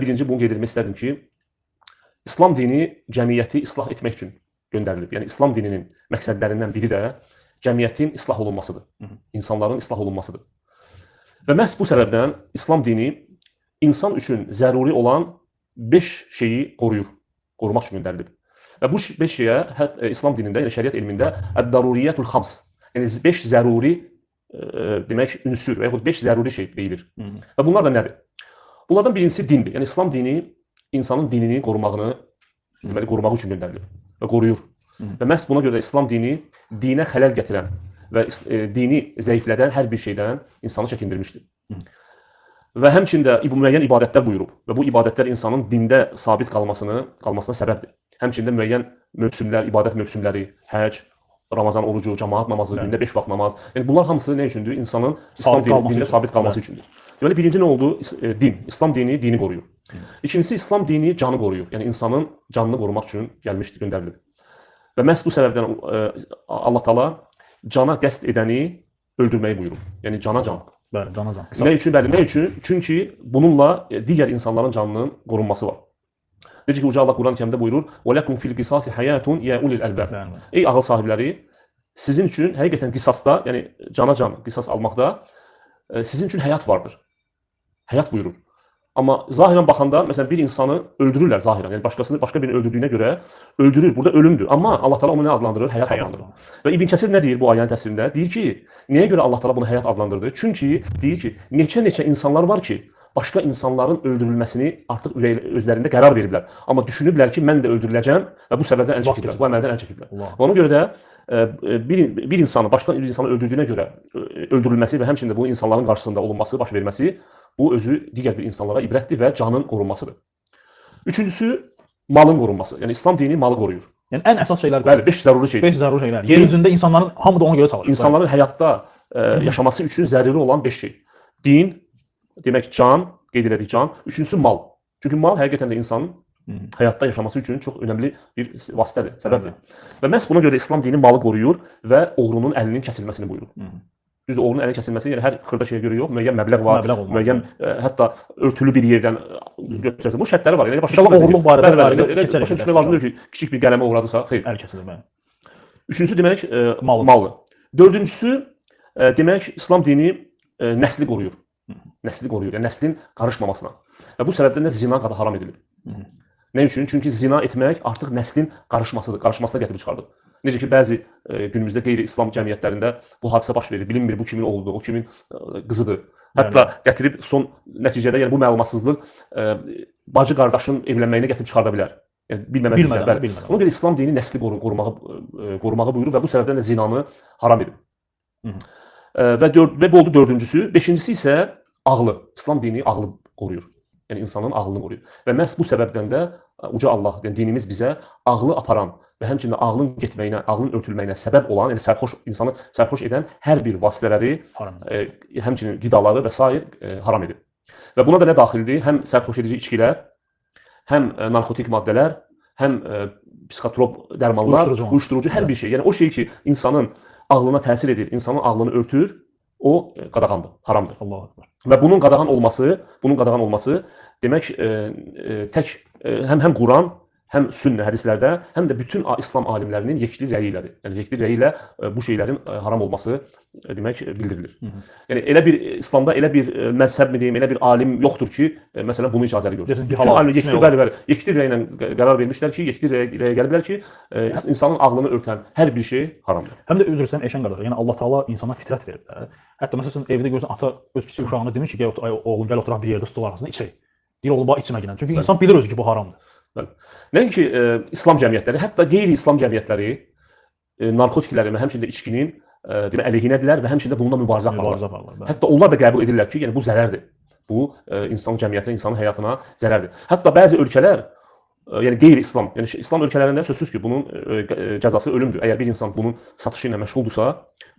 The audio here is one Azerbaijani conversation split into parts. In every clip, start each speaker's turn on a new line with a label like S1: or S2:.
S1: Birinci bunu qeyd etmək istərdim ki, İslam dini cəmiyyəti islah etmək üçün göndərilib. Yəni İslam dininin məqsədlərindən biri də cəmiyyətin islah olunmasıdır. İnsanların islah olunmasıdır. Və məhz bu səbəbdən İslam dini insan üçün zəruri olan 5 şeyi qoruyur. Qorumaq üçün göndərilib. Və bu 5 şeyə İslam dinində, yəni şəriət elmində əd-daruriyyətul xams, yəni 5 zəruri demək ünsür və yaxud 5 zəruri şey deyilir. Və bunlar da nədir? Bunlardan birincisi dindir. Yəni İslam dini insanın dinini qorumağını, deməli qorumaq üçün göndərilib və qoruyur. Və məhz buna görə də İslam dini dinə xələl gətirən və dini zəiflədən hər bir şeydən insanı çəkindirmişdir. Və həmçində müəyyən ibadətlər buyurub və bu ibadətlər insanın dində sabit qalmasına səbəbdir. Həmçində müəyyən mövsümlər, ibadət mövsümləri, həcc, Ramazan orucu, camaat namazı, gündə 5 vaxt namaz. Yəni bunlar hamısı nə üçündür? İnsanın İslam dinində sabit qalması üçündür. Deməli birinci nə oldu? Din. İslam dini dini qoruyur. İkincisi İslam dini canı qoruyur. Yəni insanın canını qorumaq üçün gəlmişdir, göndərilib. Və məhz bu səbəbdən Allah Taala cana qəsd edəni öldürməyi buyurub. Yəni cana can.
S2: Bəli, cana can.
S1: Nə üçün? Bəli, nə üçün? Çünki bununla digər insanların canının qorunması var. Necə ki Uca Allah Quran-ı Kərimdə buyurur: "Və lekum fil qisasi hayatun ya ulil albab." Ey ağıl sahibləri, sizin üçün həqiqətən qisasda, yəni cana can qisas almaqda sizin üçün həyat vardır. Həyat buyurur. Amma zahirən baxanda, məsələn, bir insanı öldürürlər zahirən. Yəni başqasını, başqa birini öldürdüyünə görə öldürür. Burada ölümdür. Amma Allah Taala onu nə adlandırır? Həyat adlandırır. Və İbn Kəsir nə deyir bu ayənin təfsirində? Deyir ki, niyə görə Allah Taala bunu həyat adlandırdı? Çünki deyir ki, neçə-neçə insanlar var ki, başqa insanların öldürülməsini artıq özlərində qərar veriblər. Amma düşünüblər ki, mən də öldürüləcəm və bu səbəbdən əl çəkiblər. Bu əməldən əl çəkiblər. Ona görə də bir insanı başqa bir insanı öldürdüyünə görə öldürülməsi və həmçinin də bunun insanların qarşısında olunması, baş verməsi, bu özü digər bir insanlara ibrətdir və canın qorunmasıdır. Üçüncüsü malın qorunması. Yəni İslam dini malı qoruyur.
S2: Yəni ən əsas şeylər.
S1: Bəli, 5 zəruri şey.
S2: 5 zəruri şeylər. Yer üzündə insanların hamı da ona görə çalışır.
S1: İnsanların həyatda yaşaması üçün zəruri olan 5 şey. Din, demək can, qeyd elədik can. Üçüncüsü mal. Çünki mal həqiqətən də insanın həyatda yaşaması üçün çox önəmli bir vasitədir, səbəbdir. Və məhz buna görə İslam dini malı qoruyur və oğrunun əlinin kəsilməsini buyurur. Düzdür, oğrunun əlinin kəsilməsi, yəni hər xırda şeyə görə yox, müəyyən məbləğ var, müəyyən hətta örtülü bir yerdən götürəsən. Bu şərtləri var. Yəni
S2: başa oğurluq barədə
S1: başa düşmək lazım deyil ki, kiçik bir qələmə uğradısa, xeyr.
S2: Əl kəsilir, bəli.
S1: Üçüncüsü demək maldır. Dördüncüsü demək İslam dini nəsli qoruyur. Nəsli qoruyur. Yəni nəslin qarışmamasına. Və bu səbəbdən də zina haram edilib. Nə üçün? Çünki zina etmək artıq nəslin qarışmasıdır, qarışmasına gətirib çıxardır. Necə ki, bəzi günümüzdə qeyri-İslam cəmiyyətlərində bu hadisə baş verir. Bilinmir bu kimin oğludur, o kimin qızıdır. Hətta gətirib son nəticədə, yəni bu məlumatsızlıq bacı qardaşın evlənməyinə gətirib çıxarda bilər. Yəni bilməməzliklə.
S2: Bilmədən.
S1: Ona görə İslam dini nəsli qorumağı buyurur və bu səbəbdən də zinanı haram edib. Və bu oldu dördüncüsü. Beşincisi isə ağlı. İslam dini ağlı qoruyur. Yəni insanın ağlını qoruyur. Və məhz bu səbəbdən də Uca Allah, yəni dinimiz bizə ağlı aparan və həmçinin ağlın getməyinə, ağlın örtülməyinə səbəb olan, yəni sərxoş insanı sərxoş edən hər bir vasitələri, həmçinin qidaları və sair haram edib. Və buna da nə daxildir? Həm sərxoş edici içkilər, həm narkotik maddələr, həm psixotrop dərmanlar, uyuşturucu hər bir şey. Yəni o şey ki, insanın ağlına təsir edir, insanın ağlını örtür, o qadağandır, haramdır.
S2: Allahu Ekber.
S1: Və bunun qadağan olması demək tək həm Quran, həm sünnə hədislərdə, həm də bütün İslam alimlərinin yekli rəyi ilədir. Yəni yekli rəyi ilə bu şeylərin haram olması demək bildirilir. Yəni elə bir İslamda elə bir məzhəb mi deyim, elə bir alim yoxdur ki, məsələn bunu icazəli görsün. Bütün alimlər yekli, bəli, bəli, yekli rəyi ilə qərar vermişlər ki, yekli rəyə gəliblər ki, insanın ağlını örtən hər bir şey haramdır.
S2: Həm də üzr istəyirəm Eşən qardaş, yəni Allah Taala insana fitrət verib də. Hətta məsələn evdə görürsən ata öz kiçik uşağına demir ki, gəl oğlum gəl oturaq bir yerdə stol arxasında içək. Deyir oğlum bax içmə gələn. Çünki insan bilir özü ki bu haramdır.
S1: Bəli. Nəinki İslam cəmiyyətləri, hətta qeyri-İslam cəmiyyətləri narkotiklərin və həmçinin də içkinin demək əleyhinədirlər və həmçinin də bununla mübarizə aparırlar. Hətta onlar da qəbul edirlər ki, yəni bu zərərdir. Bu insan cəmiyyətinə, insanın həyatına zərərdir. Hətta bəzi ölkələr, yəni qeyri-İslam, yəni İslam ölkələrində sözsüz ki, bunun cəzası ölümdür. Əgər bir insan bunun satışı ilə məşğuldursa,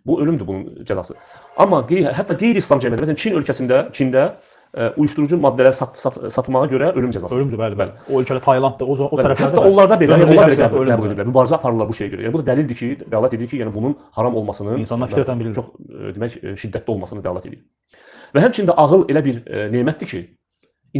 S1: bu ölümdür bunun cəzası. Amma hətta qeyri-İslam cəmiyyətləri, məsələn Çin ölkəsində, Çində uyuşturucu maddələr satmağa görə ölüm cəzası.
S2: Ölümdür, bəli, bəli. O ölkədə Taylandda, o tərəflərdə.
S1: Hətta onlarda belə, onlar belə qəbul edirlər. Mübarizə aparırlar bu şeyə görə. Yəni bu da dəlildir ki, dəlalət edir ki, yəni bunun haram olmasının,
S2: insanlar fitrətən bilir,
S1: çox demək şiddətli olmasını dəlalət edir. Və həmçinin də ağıl elə bir nemətdir ki,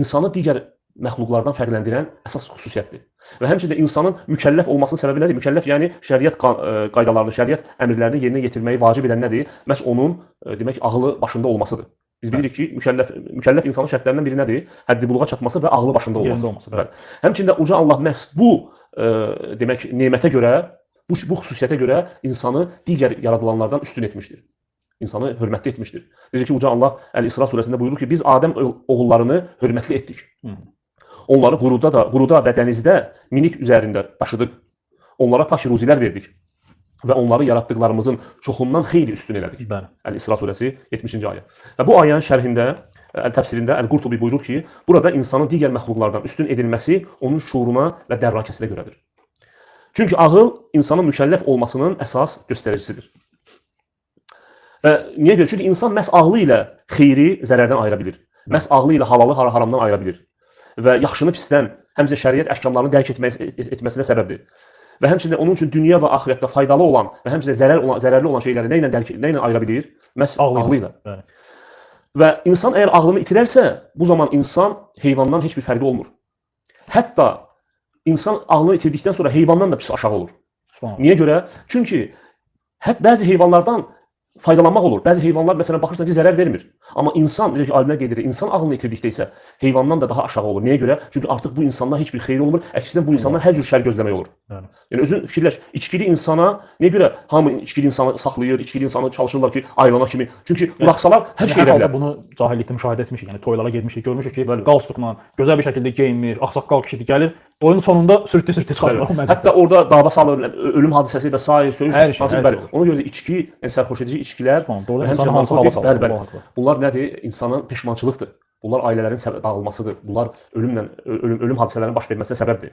S1: insanı digər məxluqlardan fərqləndirən əsas xüsusiyyətdir. Və həmçinin də insanın mükəlləf olmasının səbəbi nədir? Mükəlləf yəni şəriət qaydalarını, şəriət əmrlərini yerinə yetirməyi vacib edən nədir? Məhz onun demək ağlı başında olmasıdır. Biz bilirik ki, mükəlləf insanın şərtlərindən biri nədir? Həddi buluğa çatması və ağlı başında olması.
S2: Yerində olması, bəli.
S1: Həmçinin də uca Allah məhz bu demək nemətə görə, bu xüsusiyyətə görə insanı digər yaradılanlardan üstün etmişdir. İnsanı hörmətli etmişdir. Necə ki, uca Allah Əl-İsra surəsində buyurur ki, biz Adəm oğullarını hörmətli etdik. Onları quruda və dənizdə minik üzərində daşıdıq. Onlara pak ruzilər verdik və onları yaratdıqlarımızın çoxundan xeyli üstün elədik.
S2: Bəli.
S1: Əl-İsra surəsi 70-ci ayə. Və bu ayənin şərhində, təfsirində Əl-Qurtubi buyurur ki, burada insanın digər məxluqlardan üstün edilməsi onun şuuruna və dərrakəsinə görədir. Çünki ağıl insanın mükəlləf olmasının əsas göstəricisidir. Və niyə görə? Çünki insan məhz ağlı ilə xeyri zərərdən ayıra bilir. Məhz ağlı ilə halalı haramdan ayıra bilir. Və yaxşını pisdən, həmçinin şəriət əhkamlarını dərk etməsinə səbəbdir. Və həmçinin onun üçün dünya və axirətdə faydalı olan və həmçinin zərərli olan şeyləri nə ilə dərk, nə ilə ayıra bilir? Məhz ağlı ilə.
S2: Bəli.
S1: Və insan əgər ağlını itirərsə, bu zaman insan heyvandan heç bir fərqi olmur. Hətta insan ağlını itirdikdən sonra heyvandan da pis aşağı olur. Niyə görə? Çünki hətta bəzi heyvanlardan faydalanmaq olur. Bəzi heyvanlar məsələn baxırsan ki, zərər vermir. Amma insan, necə ki alimlər qeyd edir, insan ağlını itirdikdə isə heyvandan da daha aşağı olur. Niyə görə? Çünki artıq bu insandan heç bir xeyir olmur. Əksinə bu insandan hər cür şər gözləmək olur.
S2: Bəli.
S1: Yəni özün fikirləş, içkili insana niyə görə hamı içkili insanı saxlayır, içkili insanı çalışırlar ki, ayılana kimi? Çünki buraxsalar hər şey
S2: Hər
S1: edə
S2: halda
S1: bilər.
S2: bunu cahillikdə müşahidə etmişik. Yəni toylara getmişik, görmüşük ki, qalstukla gözəl bir şəkildə geyinmiş, ağsaqqal kişidir, gəlir. Toyun sonunda sürtdü çıxarırlar o məclisdə.
S1: Hətta orada dava salır, ölüm hadisəsi və sair, söyüş,
S2: Hər şey, hər
S1: bəli.
S2: şey olur.
S1: Ona görə də içki, yəni sərxoş edici içkilər,
S2: Doğru,
S1: və
S2: insanı
S1: həmçinin
S2: hansı hala
S1: narkotik,
S2: salır?
S1: bəli, bəli.
S2: Allahu Akbar.
S1: Bunlar nədir? İnsanın peşmançılıqdır. Bunlar ailələrin dağılmasıdır. Bunlar ölüm hadisələrinin baş verməsinə səbəbdir.